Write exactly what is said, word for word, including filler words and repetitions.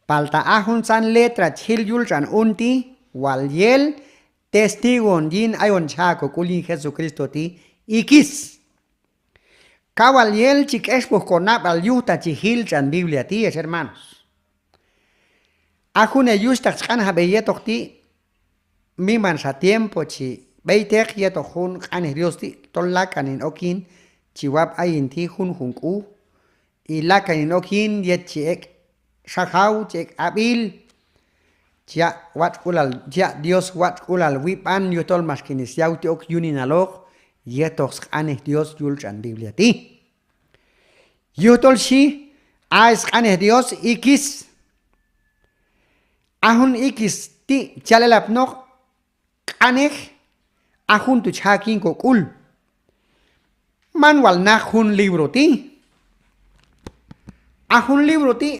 Palta a juntzan letra chi jil yul tx'an un ti', wal yel testigo on yin ayon chi ja' kok'ul yin Jesucristo ti', ikis. Kaw wal yel chi k'expoj konab'al yuj ta chi jil tx'an Biblia ti', ex hermanos. A jun heyuxhtaq chi q'anjab'ej yetoq ti', miman xa tiempo chi b'eyteq yetoq jun q'anej Dios ti', tol lakan hin ok yin chi wab' ayin ti' junjun k'u, y lakan hin ok yin yet chi ek' xajaw, chi ek' ab'il, chi yaq' watx' k'ulal, chi yaq' Dios watx' k'ulal wib'an yujtol max kin syawtej ok yuninaloq yetoq sq'anej Dios yul tx'an Biblia ti'. Yujtol xhi a sq'anej Dios ikis. A jun ikis ti' chal elapnoq q'anej, a jun tu' chi ja' ok yin kok'ul. Man wal naq jun libro ti'. A jun libro ti'